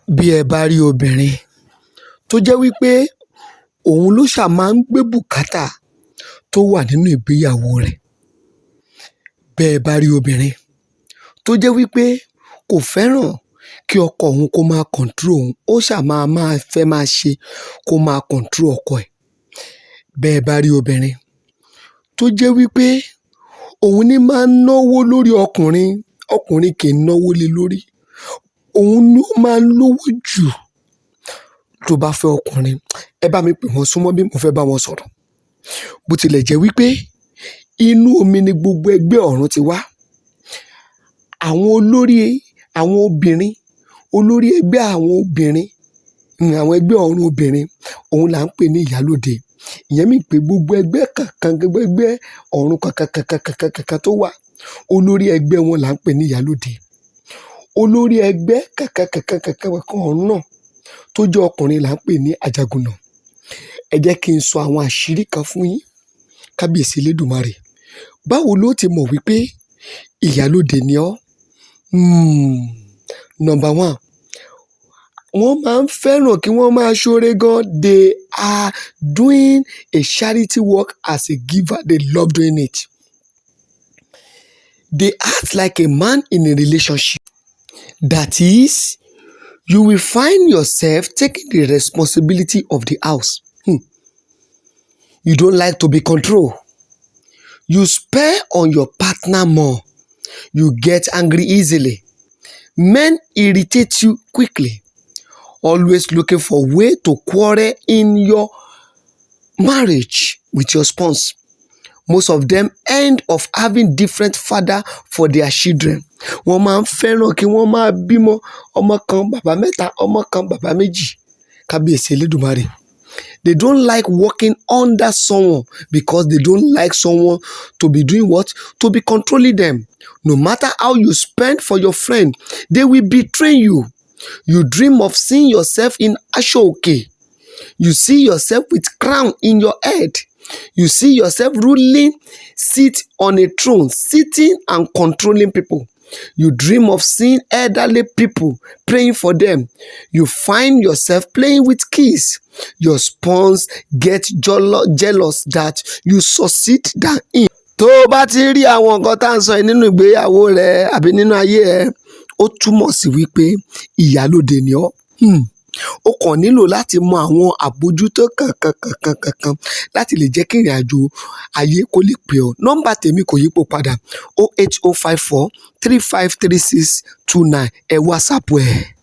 Bí ẹ bá rí obìnrin tó jẹ́ wípé òun ló ṣáà máa ń gbé bùkátà tó wà nínú ìgbéyàwó rẹ̀, bẹ́ ẹ bá rí obìnrin tó jẹ́ wípé kò fẹ́ràn kí ọkọ òun kó máa control òun, ó ṣáà máa máa fẹ́ máa ṣe kó máa control ọkọ ẹ̀, bẹ́ ẹ bá rí obìnrin tó jẹ́ wípé òun ní máa ń náwó lórí ọkùnrin, ọkùnrin kì í náwó lé lórí, òun ló máa ń lówó jù, tó bá fẹ́ ọkùnrin, ẹ bá mi pè wọ́n súnmọ́ bí mo fẹ́ bá wọn sọ̀rọ̀. Bó tilẹ̀ jẹ́ wípé inú omi ni gbogbo ẹgbẹ́ ọ̀run ti wá, àwọn olórí àwọn obìnrin, olórí ẹgbẹ́ àwọn obìnrin, àwọn ẹgbẹ́ ọ̀run obìnrin, òun là ń pè ní ìyálóde. Ìyẹn mì pé gbogbo ẹgbẹ́ kankan, gbogbo ẹgbẹ́ ọ̀run kankan kankan kankan kankan tó wà, olórí ẹgbẹ́ wọn là ń pè ní ìyálóde. Olórí ẹgbẹ́ kankan kankan kankan kankan ọ̀run náà tó jẹ́ ọkùnrin là ń pè ní àjàgùnà. Ẹ jẹ́ kí n sọ àwọn àṣírí kan fún yín, kábíyèsí Elédùmarè. Báwo ló ti mọ̀ wípé ìyálóde ni ọ́? Number one, wọ́n máa ń fẹ́ràn kí wọ́n máa ṣoore gan. They are doing a charity work as a giver. They love doing it. They act like a man in a relationship. That is, you will find yourself taking the responsibility of the house. You don't like to be controlled. You spare on your partner more. You get angry easily. Men irritate you quickly. Always looking for way to quarrel in your marriage with your spouse. Most of them end up having different father for their children. Wọ́n máa ń fẹ́ràn kí wọ́n máa bímọ ọmọ kan bàbá mẹ́ta, ọmọ kan bàbá méjì. Kábíyèsí Elédùmarè. They don't like working under someone because they don't like someone to be doing what? To be controlling them. No matter how you spend for your friend, they will betray you. You dream of seeing yourself in aṣọ òkè. You see yourself with crown in your head. You see yourself ruling, sit on a throne, sitting and controlling people. You dream of seeing elderly people, praying for them. You find yourself playing with keys. Your spouse get jealous that you succeed than him. Tó o bá ti rí àwọn nǹkan tá à ń sọ yìí nínú ìgbéyàwó rẹ àbí nínú ayé ẹ, ó túmọ̀ sí wípé ìyálóde ni ọ́. Ó kàn nílò láti mọ àwọn àbójútó kankan kankan kankan láti lè jẹ́ kí ìrìnàjò ayé kó lè pé ọ. Nọ́mbà tèmi kò yípo padà: 08054353629. Ẹ WhatsApp ẹ̀.